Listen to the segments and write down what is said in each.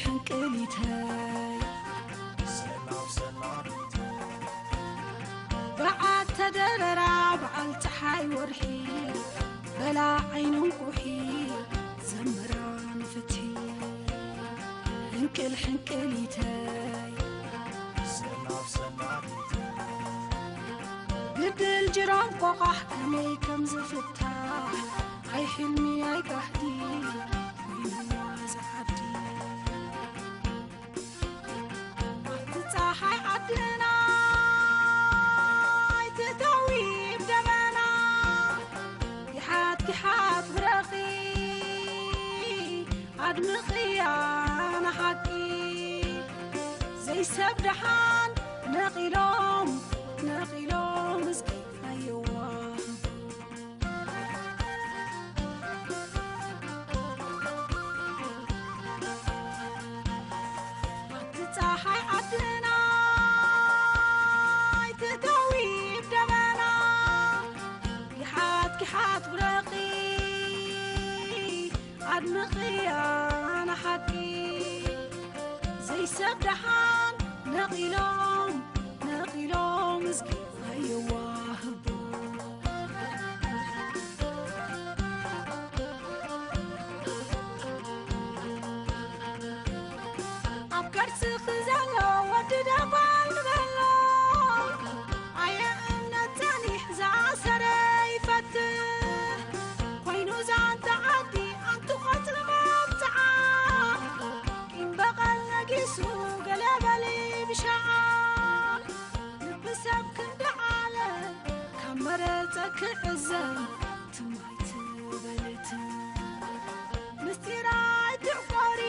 ሕንቅሊተይ በዓል ተደረራ በዓል ፀሓይ ወርሒ በላ ዓይንን ኩሒ ዘምራ ንፍትሒ ሕንቅል ሕንቅሊተይ ግድል ጅራም ቆቓሕ ከመይ ከም ዝፍታሕ ኣይ ሕልሚ ኣይ ጋህዲ ኮይንዋ ዝዓዲ ኣብቲ ፀሓይ ዓድና ኣይትእተዊ ብደመና ይሓት ይሓት ብረኺ ኣድምቕያ ንሓቂ ዘይሰብ ደሓን ነቒሎም ነቒሎም እስኪ ኣየዋህ ኣብቲ ፀሓይ ዓድና ኣይትእተዊ ብደመና ይሓት ይሓት ብረኺ ኣድምቕያ ንሓቂ ዘይሰብ ደሓን ነቒሎም ነቒሎም እስኪ ኣየዋህቦ ኣብ ከርስኺ ዘሎ ወዲ ደጓል ንበሎ ኣየ እምነት ጸኒሕ ዝኣሰረ ይፈትሕ ኮይኑ ዛንታ ዓዲ ኣንቲ ቆጽሊ መብጽዓ ቂም በቐል ነጊሱ ገለ በሊ ብሻዓ ልቢ ሰብ ክንዲ ዓለ ካብ መረጸ ክዕዘብ ትማይ ትበልት ምስጢር ኣይትዕቆሪ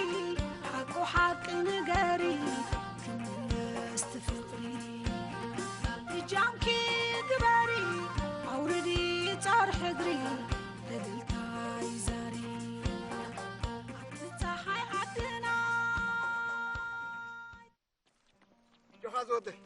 ሓቁ ሓቂ ንገሪ ክምለስ ትፍቕሪ እጃምኪ ግበሪ ኣውርዲ ጻር ሕድሪ እልልታ ይዛሪ ኣብቲ ፀሓይ ዓድና ጆኻ ዝወደይ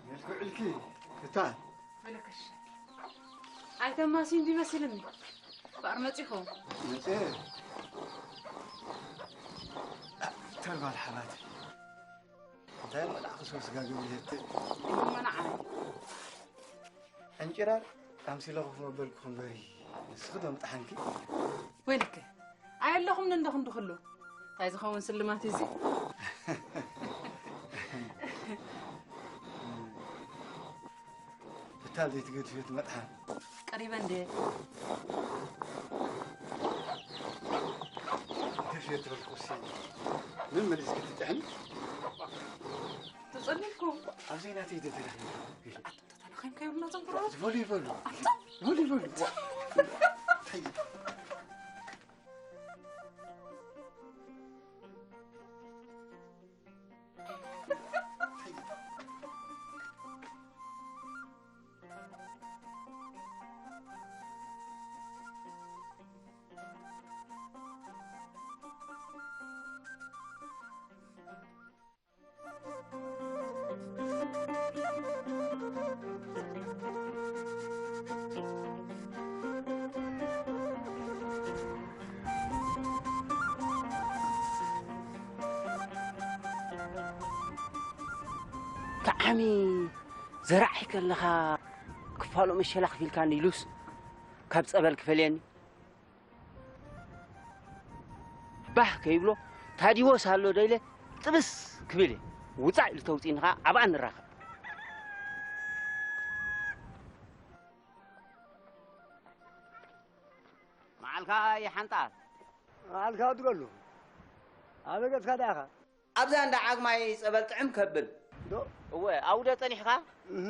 መልክዕልኪ እታ ኣይተማሲ እንዲ መሲልኒ ባር መጺኹም መጸ ተርባል ሓላት እንታይ መላእኺ ሰው ስጋ ገብርሄት መናዓ ዕንጭራር ኣምሲለ ኮፍ መበልኩ እምበሪ ንስኺ ዶ ምጥሓንኪ ወይልከ ኣየለኹም ንንደኹም ድኽሉ እንታይ ዝኸውን ስልማት እዚ ብታል ዘይትገድፍዮ ትመጥሓን ቀሪበ እንደ ግድፍዮ ትበልኩሲ ምን መሊስኪ ትጥሕኒ ተጸሊልኩ ኣብዘይ ናተይ ዶ ተረኺቡ ተተለኺም ከይብልና ዘንክሮ ዝበሉ ይበሉ ይበሉ ይበሉ እንታይ ብጣዕሚ ዘራዒ ከለኻ ክፋሎ መሸላ ክፊልካኒ ኢሉስ ካብ ጸበል ክፈልየኒ ባህ ከይብሎ ታዲዎስ ኣሎ ዶ ኢለ ጥብስ ክብል እየ። ውፃእ ኢሉ ተውፅእኒ ከዓ ኣብኣ ንራኸብ። እንታይ ሓንጣ? ኣልካ ድገሉ። ኣበይ ገጽካ ደኣ ኢኻ? ኣብዛ እንዳ ዓግማይ ጸበል ጥዕም ከብል። ዶ? እወ፣ ኣብኡ ዶ ጸኒሕኻ? እህ።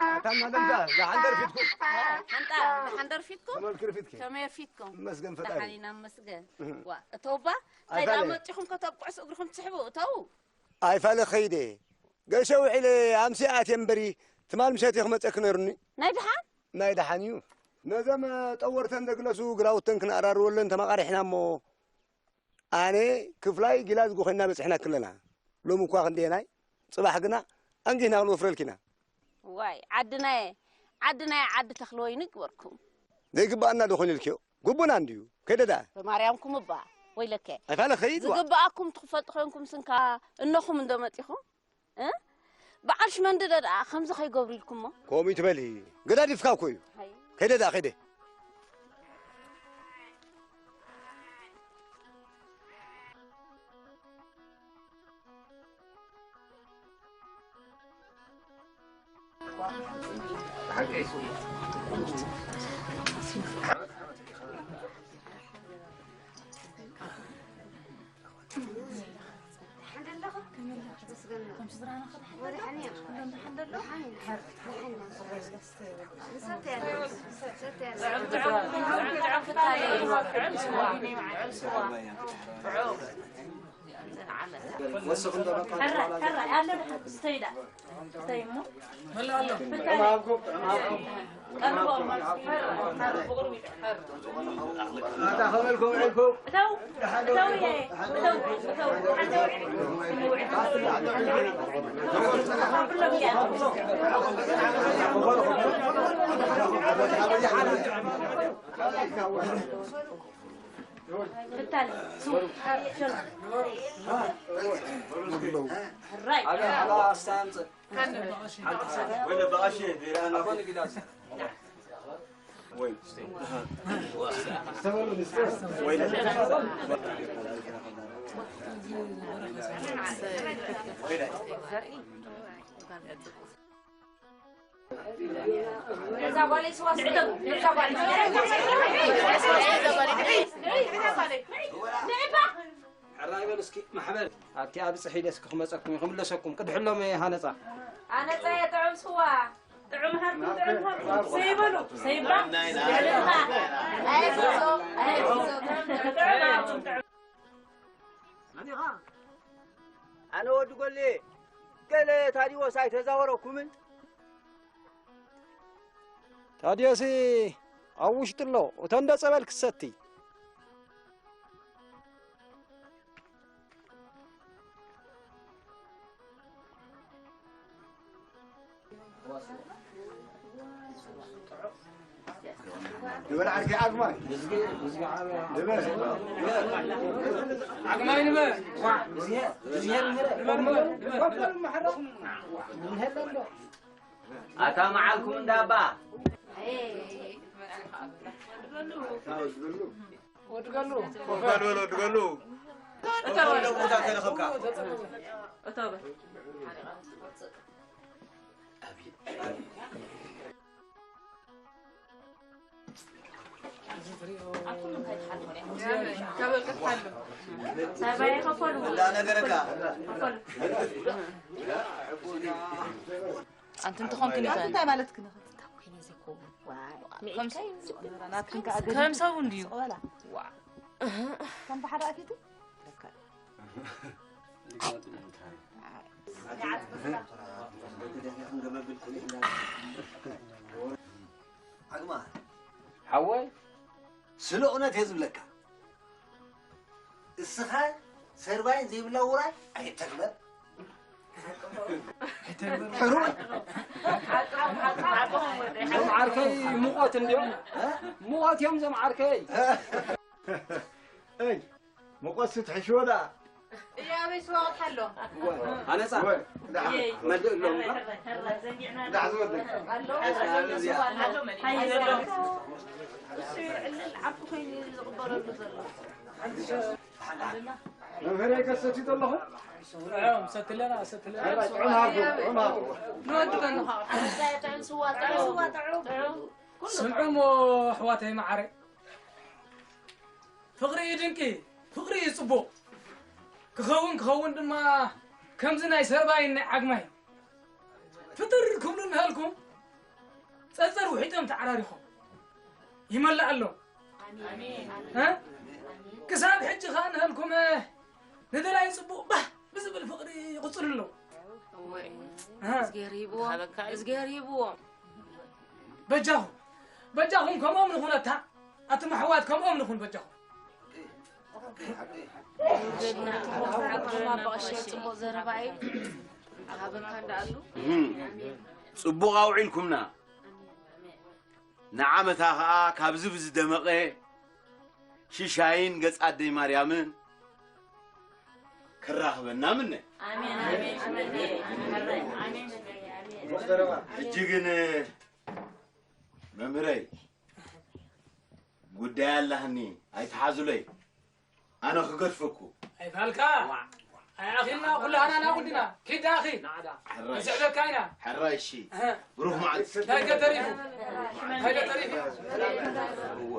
ኣታ ማደምካ፣ ደሓን ደርፊትኩም? ሓንጣ፣ ደሓን ደርፊትኩም? ከመልክ ርፊትኪ? ከመይ ርፊትኩም? መስገን ፈጣሪ። ደሓን ኢና መስገን። እህ። ዋ፣ እተውባ፣ ኣታ እንታይ ዳኣ ለ- መጺኹም ከተብቅዑስ እግርኹም ትስሕቡ? እተው። ኣይፋለ ኸይደ። ገሸ ውዒለ ኣምሲ ኣትየ እምበሪ፣ ትማል ምሸት እየ ክመጸኪ ነይሩኒ። ናይ ደሓን? ናይ ደሓን እዩ። ነዘም ጠወርተን ደግለሱ ግራውተን ክነኣራርወለን ተመቓሪሕና እሞ፣ ኣነ ክፍላይ ጊላዝጎ ኮይና በጺሕና ክለና። ሎሚ እኳ ክንደየናይ፣ ጽባሕ ግና ኣንጊህና ክንወፍረልኪና። ዋይ፣ ዓድናየ፣ ዓድናየ፣ ዓዲ ተኽለወይኒ ግበርኩም። ዘይግባኣና ዶ ኮይኑ ኢልክዮ? ግቡና እንድዩ። ከይደ ደኣ። በማርያምኩም እባ፣ ወይለከ። ኣይፋለ ኸይድ ዋ። ዝግባኣኩም ትኽፈልጡ ኮይንኩም ስንካ እነኹም እንዶ መጺኹም? እ? በዓል ሽመንዲ ዶ ደኣ ከምዚ ከይገብሩ ኢልኩሞ? ከምኡ ይትበሊ። ገዳዲፍካ እኮ እዩ። ሃይ። ከይደ ደኣ፣ ከይደ። ሕራይ፣ ሕራይ፣ ኣሎ ደሓን፣ ስተይ ደኣ። ስተይ እሞ። መላ ኣሎ። ፍታለ። ጥዑም ሃብኩም፣ ጥዑም ሃብኩም። ቀርቦ። ኣታ ኸመልኩም ውዒልኩም? እተው፣ እተው፣ እየ፣ እተው፣ እተው። ሓንቲ ውዒል። ኩሎም እያ። ፍታለ። ስው። ሸሎ። ሕራይ። ኣበይ ሓላ ኣስታ ኣምጽእ። ሕራይ በሉ እስኪ ማሕበር። ኣብቲ ኣብጽሕ ኢለ እስኪ ክመጸኩም እዩ፣ ክምለሰኩም። ቅድሕሎም ሃነጻ። ሃነጻ እየ ጥዑም ስዋ። ጥዑም ሃርኩም፣ ጥዑም ሃርኩም። ሰይበሉ፣ ሰይባ። ልዕልልታ። ኣይዞ፣ ኣይዞ። ጥዑም ሃርኩም፣ ጥዑም። መን ኢኻ? ኣነ ወዲ ጎሌ። ገለ ታዲዎስ ኣይተዛወረኩምን? ታዲዮስ ኣብ ውሽጢ ኣሎ፣ እቶ እንደ ጸበል ክሰቲ። ንበል ዓርኪ ዓግማይ። ንበል። ዓግማይ ንበል። ኣታ መዓልኩም እንዳባ። ወድገሉ። ኮፍ በል በል ወድገሉ። እተው በል። ቦታ ተረኸብካ። እተው በል። እንዳነገረካ። ኣንቲ እንተኾንክን ይኽእል። እንታይ ማለት ክንኽን? እንታይ ኮይነ ዘይከውን? ዋይ፣ ከም ሚዒድካ እዩ። ናትክን ከኣ ገዲድ። ከም ሰብ እንድዩ። ጽቕ በላ። ዋ። ከም ባሕሪ ኣቲቱ? ለካ። ኣግማ። ሓወይ። ስለ እውነት እየ ዝብለካ። እስኻ ሰርባይን ዘይብላ ውራይ ኣይተግበር። ሕሩይ። ዞም ዓርከይ ሙቐት እንዲዮም። ሙቐት እዮም ዞም ዓርከይ። እይ፣ ሙቐት ስትሕሽዎ ደኣ። እያ፣ ኣበይ ስዋ ወጥሓሎ? ኣነጻ። ወይ፣ ደኣ። እየይ። መልእ ኣሎ እምበር። ደኣ ዝበል። ኣሎ። እዚኣ። እሱ ዕልል ዓርኩ ኮይኑ እዩ ዝቕበለሉ ዘሎ። መምህረይ ከሰትዩ ዘለኹ? ጥዑም፣ ሰትለና፣ ሰትለና። ጥዑም ሃብኩ፣ ጥዑም ሃብኩ። ንወዲ ከለኻ። ጥዑም ስዋ፣ ጥዑም ስዋ፣ ጥዑም። ስምዑ እሞ ኣሕዋተይ መዓረይ። ፍቕሪ እዩ ድንቂ፣ ፍቕሪ እዩ ጽቡቕ። ክኸውን ክኸውን ድማ ከምዚ ናይ ሰርባይን ናይ ዓግማይ ፍጥር ክብሉ እናሃልኩም ጸጸር ውሒጦም ተዓራሪኾም ይመልእ ኣሎ። እ? ክሳብ ሕጂ ኸኣ ንሃልኩም ንደላይ ጽቡቕ ባህ ብዝብል ፍቕሪ ይቕጽሉ ኣለዉ። እወ፣ እ? እዝግሄር ሂብዎም፣ እዝግሄር ሂብዎም። በጃኹም፣ በጃኹም ከምኦም ንኹን፣ ኣታ ኣቱም ኣሕዋት ከምኦም ንኹን በጃኹም። ጀግና፣ ዓቅምና ብቐሸ ጽቡቕ ዘረባ እዩ። ሃበካ እንዳኣሉ። እህም። ጽቡቕ ኣውዒልኩምና። ንዓመታ ኸኣ ካብዚ ብዝደመቐ ሽሻይን ገጽ ኣደይ ማርያምን ክራኽበና ምነ። ኣሜን፣ ኣሜን፣ ኣሜን፣ ኣሜን። ሕጂ ግን መምህረይ፣ ጉዳይ ኣላህኒ፣ ኣይትሓዙለይ። ኣነ ክገድፈኩ። ኣይፋልካ። ኣይኣኺልና፣ ኩላህና ናብኡ እንዲና። ኪድ ኣኺ። ሕራይ። ንስዕበካ ኢና። ሕራይ፣ እሺ። እህ። ብሩኽ መዓልቲ። እንታይ ከ ተሪፉ? እንታይ ከ ተሪፉ? እወ።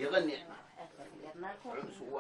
የቐንየልና። ጥዑም ስዋ።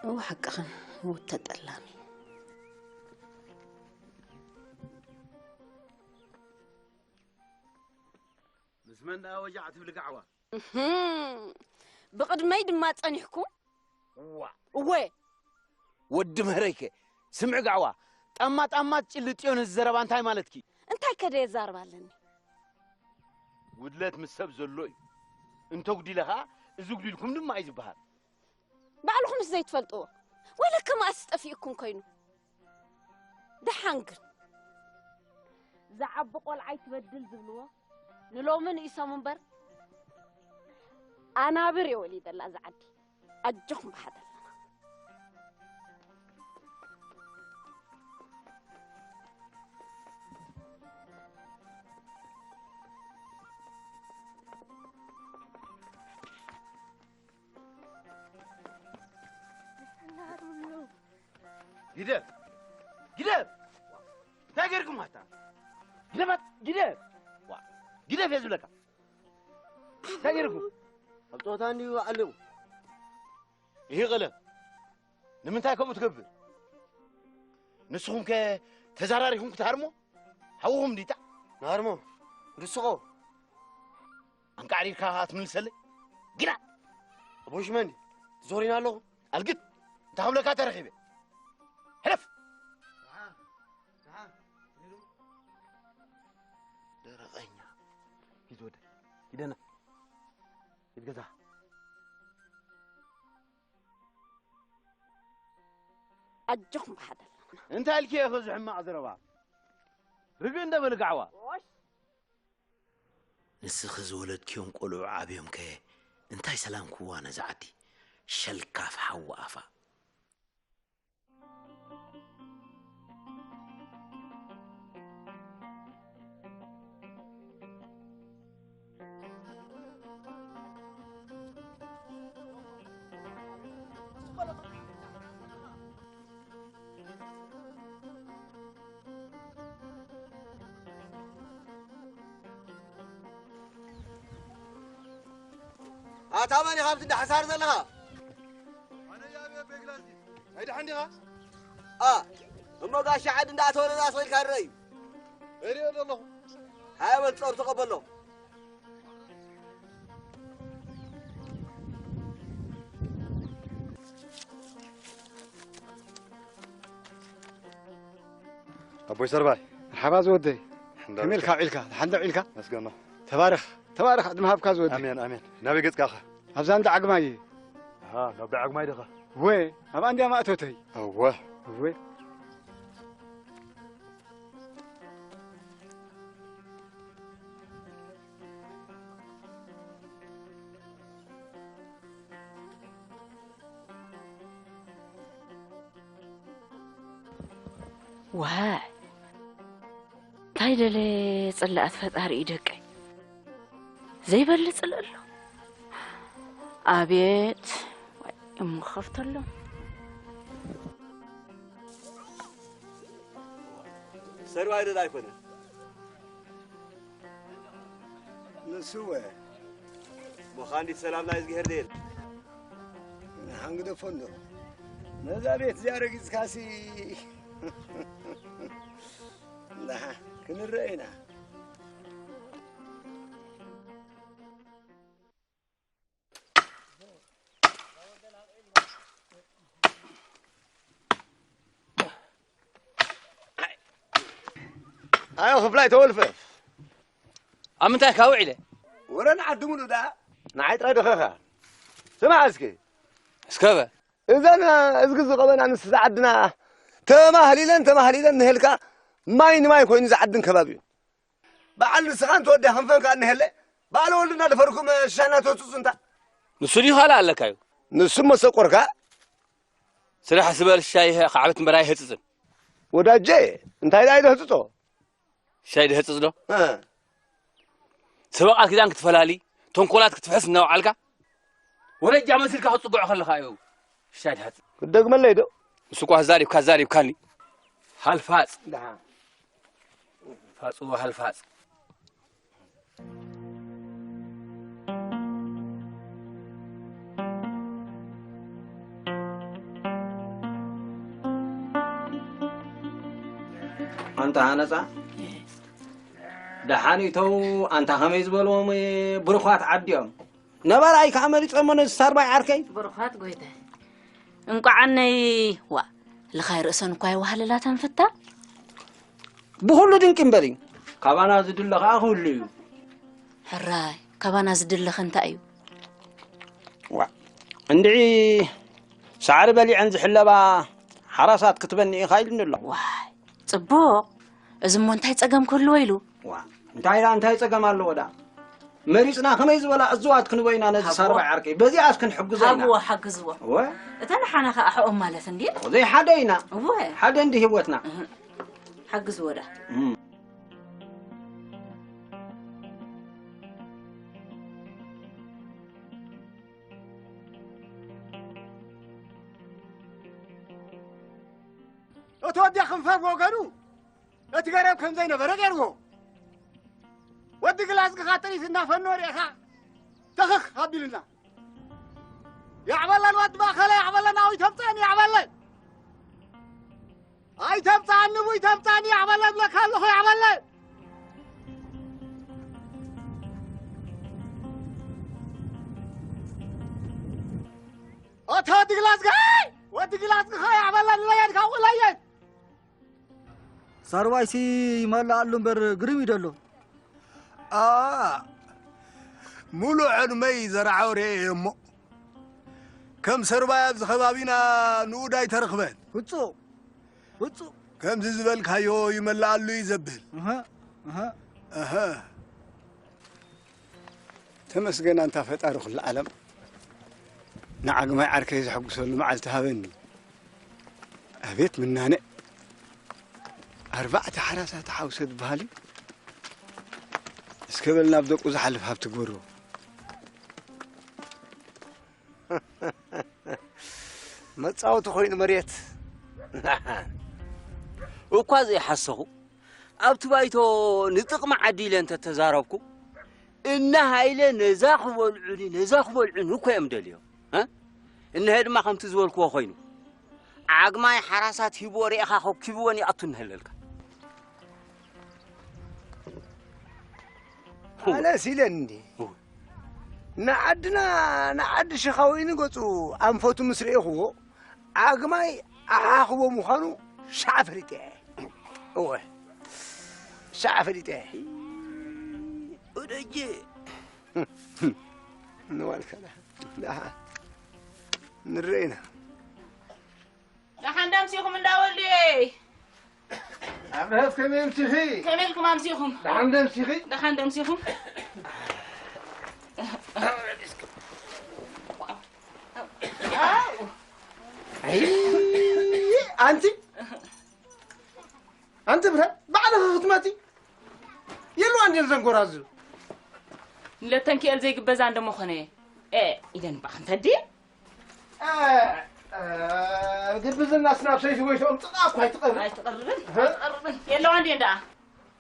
እወ፣ ሓቅኽን ውተ ጠላሚ። ምስ መን ደኣ ወጃዕ ትብሊ ጋዕዋ? እህም። ብቕድመይ ድማ ጸኒሕኩም? እዋ። እወ። ወዲ ምህረይከ፣ ስምዒ ጋዕዋ፣ ጣማ ጣማ ትጭልጥዮ ነዚ ዘረባ እንታይ ማለትኪ? እንታይ ከ ደየዛርብ ኣለኒ? ጉድለት ምስ ሰብ ዘሎ እዩ። እንተጉዲለ ኸኣ፣ እዚ ጉዲልኩም ድማ እዩ ዝበሃል። ባዕልኹምስ ዘይትፈልጥዎ? ወይለከ መኣስ ጠፊኡኩም ኮይኑ? ደሓን ግን፣ ዝዓቢ ቆልዓ ኣይትበድል ዝብልዎ፣ ንሎሚ ንኢሶም እምበር፣ ኣናብር እየ ወሊደላ እዛ ዓዲ። ኣጆኹም ብሓደ ኣለና። ግደፍ! ግደፍ! እንታይ ጌርኩም ኣታ? ግደፋት! ግደፍ! ዋ! ግደፍ እየ ዝብለካ። እንታይ ጌርኩም? ኣብ ጸወታ እንድዩ ዓሊቑ። ይሂ ቀለም። ንምንታይ ከምኡ ትገብር? ንስኹም ከ ተዘራሪኹም ክትሃርሞ? ሓውኹም ዲታ? ንሃርሞ። ንስኾ? ኣንቃዕሪርካ ከኣ ትምልሰለይ? ግዳ! ኣቦ ሽመንዲ፣ ዞሪና ኣለኹ። ኣልግት! እንታይ ክብለካ ተረኺበ? ሕለፍ! ደሓን፣ ደሓን፣ ሂዱ። ደረቐኛ። ሂድ ወደ፣ ሂደና። ሂድ ገዛ። ኣጆኹም ብሓደ ኣለና። እንታይ ኢልኪ ኢኺ እዚ ሕማቕ ዘረባ? ርግእ እንደ በሊ ጋዕዋ። ንስኺ ዝወለድክዮም ቆልዑ ዓብዮምከ እንታይ ሰላም ክዋ ነዛ ዓዲ? ሸልካፍ ሓዊ ኣፋ። ኣታ መን ኢኻ ኣብቲ እንዳ ሓሳር ዘለኻ? ኣይደሓን ዲኻ? ኣ፣ እሞ ጋሻ ዓዲ እንዳተወለዳ ኣስቒልካ ርእ እዩ። እሪኦ ዘለኹ። ሃያ በል ጾር ተቐበሎ። ኣቦይ ሰርባይ። መርሓባ ዝወደይ። ከመይ ኢልካ ውዒልካ? ደሓን ዶ ውዒልካ? መስገኖ። ተባረኽ፣ ተባረኽ፣ ዕድመ ሃብካ ዝወደይ። ኣሜን፣ ኣሜን። ናበይ ገጽካኸ? ኣብዛ እንዳ ዓግማይ እየ። ኣሃ፣ ናብ ዓግማይ ዲኻ? እወ፣ ኣብኣ እንድያ ማእቶተይ። እወ። እወ። ዋይ፣ እንታይ ደለ ጽላኣት ፈጣሪ እዩ ደቀይ። ዘይበልጽ ኣሎ። ኣቤት፣ ዋይ፣ እሞ ክኸፍተሎም። ሰርባይ ደላ ኣይኮነን። ንሱ ወ? መኻንዲት ሰላም ናይ እዝግሄር ደየል። ንሓንግደፎ እንዶ። ነዛ ቤት እዚኣ ረጊጽካሲ። ደሓን ክንረአ ኢና። ኣዮ ክፍላይ ተወልፈ። ኣብ ምንታይ ካብ ውዒለ? ወረ ንዓዲ ሙሉ ደኣ ንዓይ ጥራይ ደኸኻ። ስማዕ እስኪ። እስከ በ። እዘን እዝጊ ዝቐበና ንስ ዝዓድና ተማህሊለን ተማህሊለን ንህልካ ማይ ንማይ ኮይኑ ዝዓድን ከባቢ እዩ። በዓል ንስኻ እንተወዲያ ክንፈን ከኣ እንሄለ በዓል ወልድና ደፈርኩም ሻና ተውፅፁ እንታ። ንሱ ድዩ ካልእ ኣለካ እዩ? ንሱ መሰቆርካ። ስራሕ ዝበል ሻይ ከዓበት እምበር ኣይህፅፅን። ወዳጀ እንታይ ደኣ ኢለ ህፅፆ? ሻይ ድህፅፅ ዶ? እ። ሰበ ቃል ኪዳን ክትፈላሊ፣ ተንኮላት ክትፍሕስ እናውዓልካ፣ ወረጃ መሲልካ ክትጽግዖ ከለኻ እዩ ሻይ ድሃጽ። ክትደግመለይ ዶ? ንሱ እኳ ዛሪብካ ዛሪብካኒ። ሃልፋጽ። ደሓን። ፋጽዎ ሃልፋጽ። ኣንታ ሃነጻ፣ ደሓን ይተው፣ ኣንታ ከመይ ዝበልዎም ብሩኻት ዓዲ እዮም። ነባር ኣይ ከኣ መሪጾሞ ነዚ ሳርባይ ዓርከይ። ብሩኻት ጎይታይ። እንቋዓነይ፣ ዋ፣ ልኻይ ርእሰን እኳ ይዋህልላ ተንፍታ። ብኹሉ ድንቂ እምበሪ፣ ካባና ዝድለ ከኣ ክህሉ እዩ። ሕራይ፣ ካባና ዝድለኸ እንታይ እዩ? ዋ፣ እንድዒ ሳዕሪ በሊዐን ዝሕለባ ሓራሳት ክትበኒ ኢኻ ኢሉኒ ኣሎ። ዋይ፣ ጽቡቕ። እዚ እሞ እንታይ ጸገም ክህልዎ ኢሉ? ዋ፣ እንታይ ደኣ፣ እንታይ ጸገም ኣለዎ ደኣ? መሪጽና ከመይ ዝበላ እዝዋት ክንቦ ኢና ነዚ ሃብዎ። ሳርባይ ዓርከይ። በዚኣስ ክንሕግዞ ኢና። ሃብዎ፣ ሓግዝዎ። እወ። እተን ሓና ከኣ ኣሕኦም ማለት እንድዩ። እወ፣ ዘይሓደ ኢና። እወ። ሓደ እንዲ ህይወትና። እህ። ሓግዝዎ ደኣ። እም። እቲ ወዲ ክንፈ ብወገኑ ነቲ ገረብ ከም ዘይነበረ ገይርዎ። ወዲ ግላዝግኻ ጥሪት እናፈኖ ርኢኻ ተኽኽ ኣቢልና። ያዕበለን ወዲ ማእከለ ያዕበለን ኣው ይተምጻኒ ያዕበለን። ኣይተምጻኒ፣ እቡ ይተምጻኒ፣ ያዕበለ እብለካ ኣለኹ፣ ያዕበለ። ኣታ ወዲ ግላዝገ፣ ወዲ ግላዝግኻ ያዕበለ፣ ንለየድ፣ ካብኡ ለየድ። ሳርባይሲ ይመልኣሉ እምበር ግርም እዩ ደሎ። ኣ፣ ሙሉእ ዕድመይ ዘርዓ ወሬ እየ እሞ፣ ከም ሰርባይ ኣብዚ ከባቢና ንኡድ ኣይተረኽበን። ፍጹም፣ ፍጹም። ከምዚ ዝበልካዮ ይመልኣሉ እዩ ዘብል። እህ፣ እህ። እህ። ተመስገን ኣንታ ፈጣሪ ኩሉ ዓለም፣ ንዓግማይ ዓርከይ ዘሐጉሰሉ መዓልቲ ሃበኒ። ኣቤት ምናነ! ኣርባዕተ ሓራሳት ሓውሰ ዝበሃል እዩ። እስከ በል ናብ ደቁ ዝሓልፍ ሃብቲ ግበሮ። መጻወቲ ኮይኑ መሬት። እኳ ዘይሓሰኹ፣ ኣብቲ ባይቶ ንጥቕሚ ዓዲ ኢለ እንተተዛረብኩ፣ እነ ሃይለ ነዛ ክበልዑኒ፣ ነዛ ክበልዑኒ እኮ እዮም ደልዮም። እ? እነሀ ድማ ከምቲ ዝበልክዎ ኮይኑ። ዓግማይ ሓራሳት ሂብዎ ርኢኻ ከኪብወን ይኣቱ እንህለልካ። ኣነ ሲለ እንዲ ንዓድና ንዓዲ ሽኻዊኒ ገጹ ኣንፈቱ ምስ ርኤኽዎ ዓግማይ ኣሓኽቦ ምዃኑ ሻዕ ፈሊጠ እየ። እወ ሻዕ ፈሊጠ እየ። ወደጀ ንዋልከላ ንርኤና። ደሓን ደምሲኹም እንዳወልድየይ። ኣብርሀት ከመይ ኣምሲኺ? ከመይ ኢልኩም ኣምሲኹም? ደሓን ደምሲኺ? ደሓን ደምሲኹም? ኣይ፣ ኣንቲ ኣንቲ ብረ ባዕልኺ ክትመጺ የልዋን ድየን ዘንጎራዙ? ንለተንኪኤል ዘይግበዛ እንደሞ ኾነ። ኤ፣ ኢደን ባኽ እንተዲ ግብዝና ስናብ ሰይቲ ጎይትኦም ጥቓ እኳ ኣይትቐርብ። ኣይትቐርብን። እህ። ኣይትቐርብን። የለዋ እንዴ እንዳ?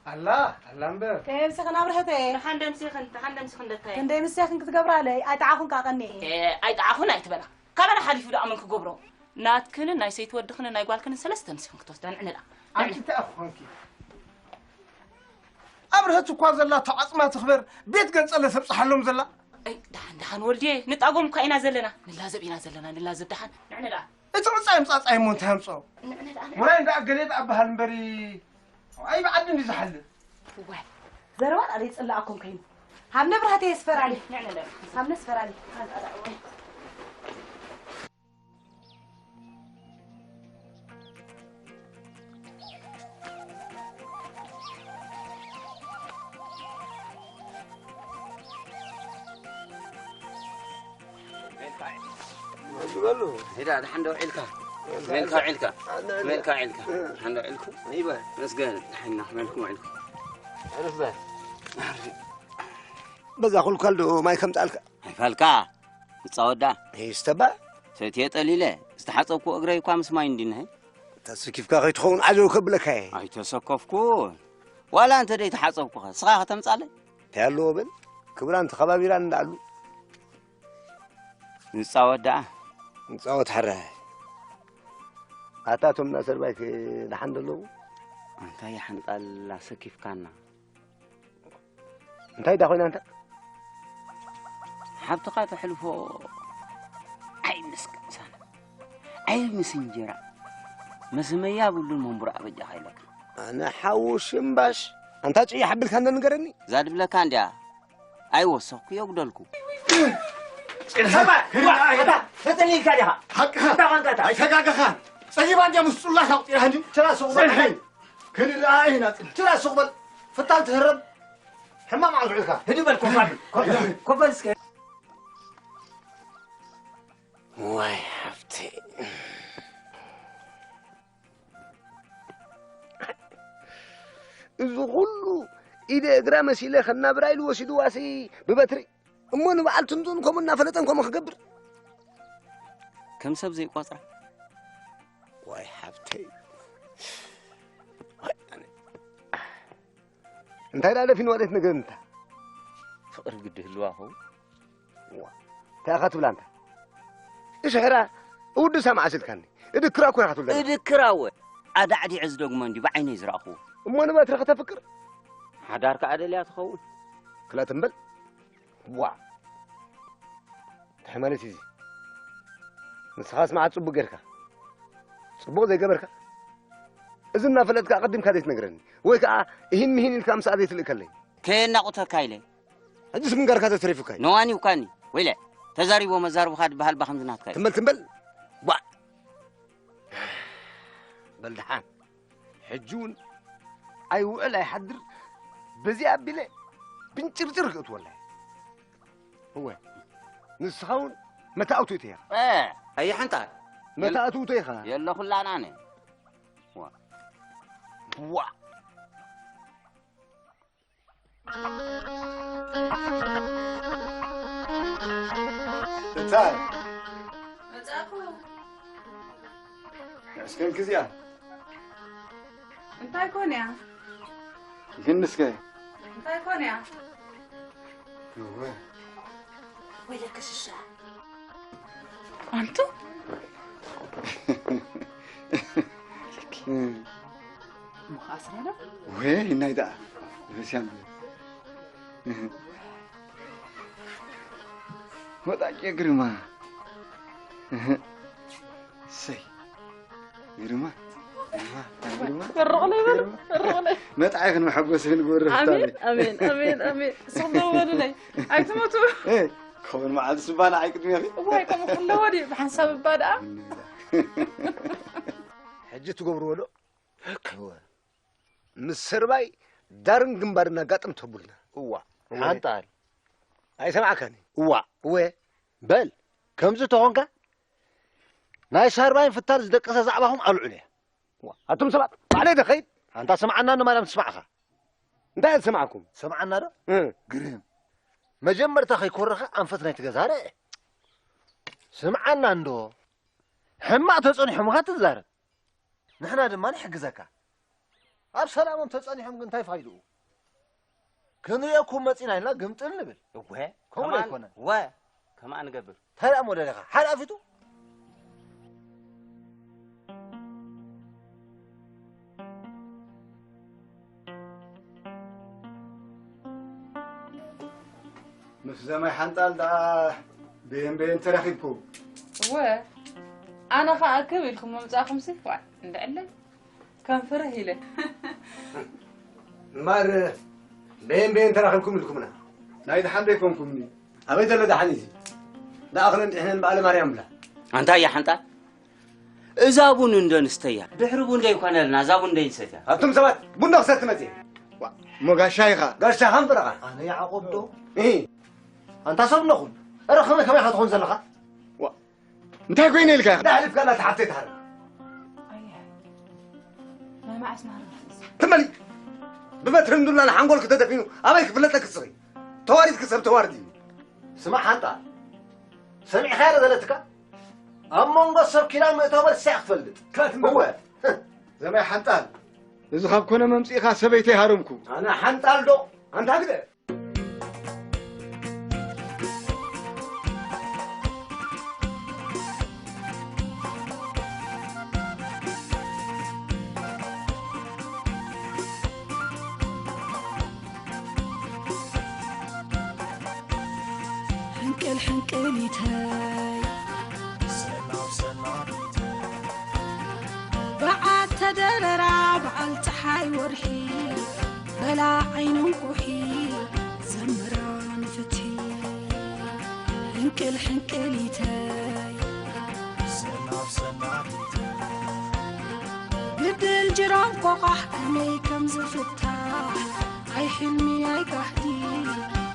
ኣላ፣ ኣላ እምበር። ከየምስኽን ኣብርሀተየ። ደሓን ደምሲኽን፣ ደሓን ደምሲኽን ደታየ። ክንደይ ምስያኽን ክትገብራለይ? ኣይጠዓኹን ካቐኒ። ኤ፣ ኣይጠዓኹን ኣይትበላ። ካባና ሓሊፉ ደኣ መን ክገብሮ? ናትክንን ናይ ሰይቲ ወድኽንን ናይ ጓልክንን ሰለስተ ምስኽን ክትወስዳ ንዕነዳ። ኣንቲ እንታይ ኣኹ ኾንኪ? ኣብርሀት እኳ ዘላ ተዓጽማ ትኽበር፣ ቤት ገንጸለ ተብጽሓሎም ዘላ። ኣይ፣ ደሓን፣ ደሓን ወልድየ፣ ንጣጎም እኳ ኢና ዘለና። ንላዘብ ኢና ዘለና፣ ንላዘብ ደሓን። ንዕነዳ። እቲ ምጻይ ምጻጻይ እሞ እንታይ ኣምጽኦ? ንዕነዳ፣ ንዕነዳ። ውራይ እንዳ ኣገለ ደኣ በሃል እምበሪ፣ ኣይብዓድን እዩ ዝሓልፍ። እዋይ፣ ዘረባ ደኣ ዘይጽላኣኩም ከይኑ። ሃብ ንብረተይ የስፈራኒ። ንዕነዳ። ሃብ ነስፈራኒ። በሉ። ሄዳ፣ ደሓን ዶ ውዒልካ? ከመይ ኢልካ ውዒልካ? ኣነ፣ ኣነ። ከመይ ኢልካ ውዒልካ? እ። ደሓን ዶ ውዒልኩም? ይበል። መስገን፣ ደሓን ኢና። ከመይ ኢልኩም ውዒልኩም? ኣረፍ በል። ኣረፍ። በዛ ኩልኳል ዶ ማይ ከምጻልካ? ኣይፋልካ። ንጻወዳ። ይስተባ። ሰትየ ጠሊለ። ዝተሓጸብኩ እግረይ እኳ ምስ ማይ እንዲንሀ። ተሰኪፍካ ከይትኸውን ዓጀው ከብለካ እየ። ኣይተሰከፍኩን። ዋላ እንተ ደይተሓጸብኩኸ፣ ስኻ ከተምጻለይ? እንታይ ኣለዎ በል? ክብራን ተኸባቢራን እንዳኣሉ። ንጻወት ደኣ። ንጻወት ሕራይ። ኣታ እቶም እናሰርባይክ ደሓን ደለዉ? ኣንታ የሓንጣል ኣሰኪፍካና። እንታይ ዳ ኮይና ኣንታ? ሓብትኻ ተሕልፎ ኣይምስ ቅምሳና፣ ኣይምስ እንጀራ፣ መስመያ ብሉን መንቡራ ኣበጃኻ ኢለካ። ኣነ ሓዉ ሽምባሽ፣ ኣንታ ጭያ ሓብልካ እንዶ ንገረኒ። እዛ ድብለካ እንድያ፣ ኣይወሰኽኩ የጉደልኩ። ሰባ፣ ዋ፣ ኣታ፣ ተጠሊልካ ዲኻ? ሓቅኻ። እንታይ ኾንካ ኣታ? ኣይተጋገኻን። ጸጊባ እንድያ ምስ ጽላሽ ኣቑጺራኒ። ትራ ሱቕ በል። ጽንሐይ። ክንርኣ ኢና ጽንሐይ። ትራ ሱቕ በል። ፍታን ትህረም። ሕማም ኣውዕልካ። ህድእ በል ኮፍ በል። ኮፍ በል። ኮፍ በል እስከ። ዋይ ሓፍተይ። እዚ ኩሉ ኢደ እግራ መሲለ ከናብራ ኢሉ ወሲድዋሲ ብበትሪ። እሞ ንበዓል ትንቱን ከምኡ እናፈለጠን ከምኡ ክገብር። ከም ሰብ ዘይቆጽራ። ዋይ ሓፍተይ። ዋይ ኣነ። እንታይ ደኣ ደፊንዋ ደት ነገር እንታ? ፍቕሪ ግዲ ህልዋ ኸው። ዋ፣ እንታይ ኢኻ ትብላ እንታ? እሺ ሕራ፣ እውድሳ መዓስ ኢልካኒ? እድክራ እኮ ኢኻ ትብላ። እድክራ እወ። ኣዳዕዲዐ ዝደግሞ እንዲ ብዓይነይ ዝረኣኽዎ። እሞ ንበትሪ ከተፍቅር? ሓዳር ከኣ ደልያ ትኸውን። ክላ ትም በል። ዋ። እንታይ ማለት እዩ እዚ? ንስኻስ መዓት ጽቡቕ ጌርካ? ጽቡቕ ዘይገበርካ? እዚ እናፈለጥካ ኣቐዲምካ ዘይትነግረኒ? ወይ ከኣ እሂን ምሂን ኢልካ ምስኣ ዘይትልእከለይ? ከየናቑተካ ኢለ። ሕጂስ ምንጋርካ ተትሪፉካ እዩ። ነዋኒ ውካኒ። ወይለ፣ ተዛሪቦ መዛርብኻ ድበሃል ባ ከምዚ ናትካ እዩ። ትም በል፣ ትም በል። ቧዕ። በል ደሓን። ሕጂ እውን ኣይውዕል ኣይሓድር በዚ ኣቢለ ብንጭርጭር ክእትወላ እየ። እወ፣ ንስኻ እውን መታእቱ ኢኻ። እ፣ ኣየሓንጣል። መታእቱ ኢኻ። የለኹላን ኣነ። ዋ። ዋ። እንታይ? መጻእኩ። እስከ እንክዚኣ። እንታይ ኮን እያ? ግን እስከ። እንታይ ኮን እያ? እወ። ወይለከ ሽሻ። ኣንቱ? እሞ ኣስራ ዶ? ወይ ናይ ደኣ በስያም ወጣቄ ግርማ። እህ፣ ሰይ ግርማ፣ ግርማ፣ ግርማ። መርቕለይ በሉ፣ መርቕለይ። መጣይ ክንመሐጎስ ክንገብር ኣሜን፣ ፍታለይ። ኣሜን፣ ኣሜን፣ ኣሜን። ስቕ በሉ በሉለይ። ኣይትሞቱ። እ፣ ክኸውን መዓልቲ ስባና ኣይቅድሜኺ። እዋይ፣ ከምኡ ክለዎ ድዩ? ብሓንሳብ እባ ደኣ። ሕጂ ትገብርዎ ዶ? እወ። ምስ ሰርባይ ዳርን ግንባርን ኣጋጥም ተቡልና። እዋ። እወ። ሓንጣል። ኣይሰማዕካኒ? እዋ። እወ። በል፣ ከምዚ ተኾንካ፣ ናይ ሳርባይን ፍታን ዝደቀሰ ዛዕባኹም ኣልዕሉ እያ። እዋ። ኣቱም ሰባት፣ ባዕለይ ዶ ኸይድ? ኣንታ ስምዓና እንዶ ማርያም ትስማዕኻ። እንታይ እየ ዝሰማዕኩም? ሰምዓና ዶ? እ። ግርም። መጀመርታ ከይኮረኻ ኣንፈት ናይ ትገዛረ። ስምዓና እንዶ። ሕማቕ ተጸኒሖም ኸ ትዛረብ። ንሕና ድማ ንሕግዘካ። ኣብ ሰላሞም ተጸኒሖም ግን እንታይ ፋይድኡ? ክንርእየኩም መጺና ኢልና ግምጥል ንብል። እወ፣ ከምኡ ከማን፣ ኣይኮነን። ወ፣ ከማን ንገብር። እንታይ ደኣ እሞ ደሊኻ? ሓላፊቱ? ምስ ዘማይ ሓንጣል ደኣ በየን በየን ተራኺብኩም? እወ፣ ኣነ ኸኣ ክብ ኢልኩም ምምጻእኹምሲ፣ ዋእ፣ እንድዕለል። ከም ፍርህ ኢለ። እምበር በየን በየን ተራኺብኩም ኢልኩምና? ናይ ደሓን ዶ ኣይኮንኩምኒ? ኣበይ ዘሎ ደሓን እዩ? ደኣኽለን ድሕነን በዓለ ማርያም ብላ። ኣንታ እያ ሓንጣል? እዛ ቡን እንዶ ንስተያ። ድሕሪ ቡን ዶ ይኮነልና፣ እዛ ቡን ዶ ይንሰትያ? ኣቱም ሰባት፣ ቡን ዶ ክሰቲ መጽየ? ዋ፣ እሞ ጋሻ ኢኻ። ጋሻ ከም ፍረኻ። ኣነ ያዕቆብ ዶ? እሂ። ኣንታ ሰብ ኣለኹም። እረ ከመይ ከመይ ኢኻ ትኾን ዘለኻ? ዋ፣ እንታይ ኮይነ ኢልካ ኢኻ? ዳሕሊፍካላ ተሓፍተይ ትሃርም። ኣየ፣ ናይ መዓስ ናህሪ መፍስ? ትመሊ። ብበትርን ዱላን ሓንጎልኪ ተደፊኑ ኣበይ ክፍለጠኪ ስኺ? ተዋሪድኪ ሰብ ተዋርድ እዩ። ስማዕ ሓንጣ፣ ሰሚዕኻዮ ዶ ዘለትካ? ኣብ መንጎ ሰብ ኪዳን ምእታው በርሳ ክትፈልጥ። ከትምወ። ዘማይ ሓንጣል፣ እዚ ካብ ኮነ መምጽኢኻ ሰበይተይ ሃረምኩ። ኣነ ሓንጣል ዶ? ኣንታ ግደ። ሕንቅል ሕንቅሊተይ፣ በዓል ተደረራ፣ በዓል ፀሓይ ወርሒ፣ በላ ዓይኑ እንቁሒ፣ ዘምራ ንፍትሒ። ሕንቅል ሕንቅሊተይ፣ ግድል ጅራም ቆቋሕ ከመይ ከም ዝፍታሕ፣ ኣይ ሕልሚ ኣይ ጋህዲ፣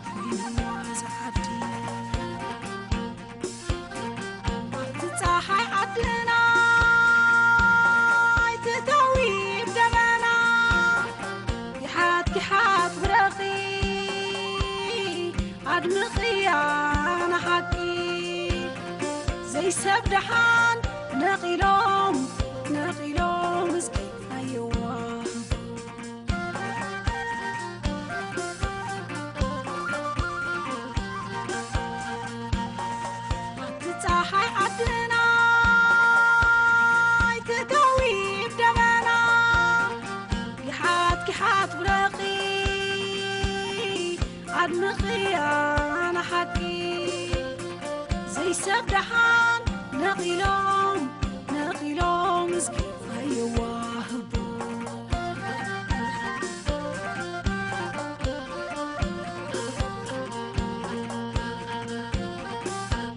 ኮይንዋ ዝዓዲ። ኣብቲ ፀሓይ ዓድና ኣይትእተዊ ብደመና፣ ጊሓት ጊሓት ብረኺ ኣድምቕያ ንሓቂ። ዘይሰብ ደሓን ነቒሎም ነቒሎም እስኪ ኣየዋ። ኣብቲ ፀሓይ ዓድና ኣይትእተዊ ብደመና፣ ጊሓት ጊሓት ብረኺ ኣድምቕያ ንሓቂ። ዘይሰብ ደሓን ነቒሎም ነቒሎም እስኪ ኣየዋ ህቦ።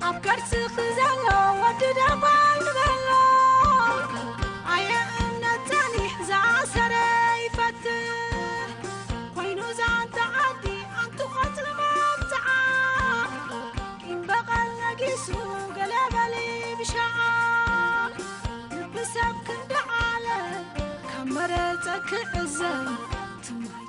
ኣብ ከርስኺ ዘሎ ወዲ ደጓል ንበሎ፣ ኣየ እምነት ጸኒሕ ዝኣሰረ ይፈትሕ። ኮይኑ ዛንታ ዓዲ ኣንቲ ቆጽሊ መብጽዓ፣ ቂም በቐል ነጊሱ ገለ በሊ ብሻዓ። ልቢ ሰብ ክንዲ ዓለም ካብ መረጸ ክዕዘብ ትማሊ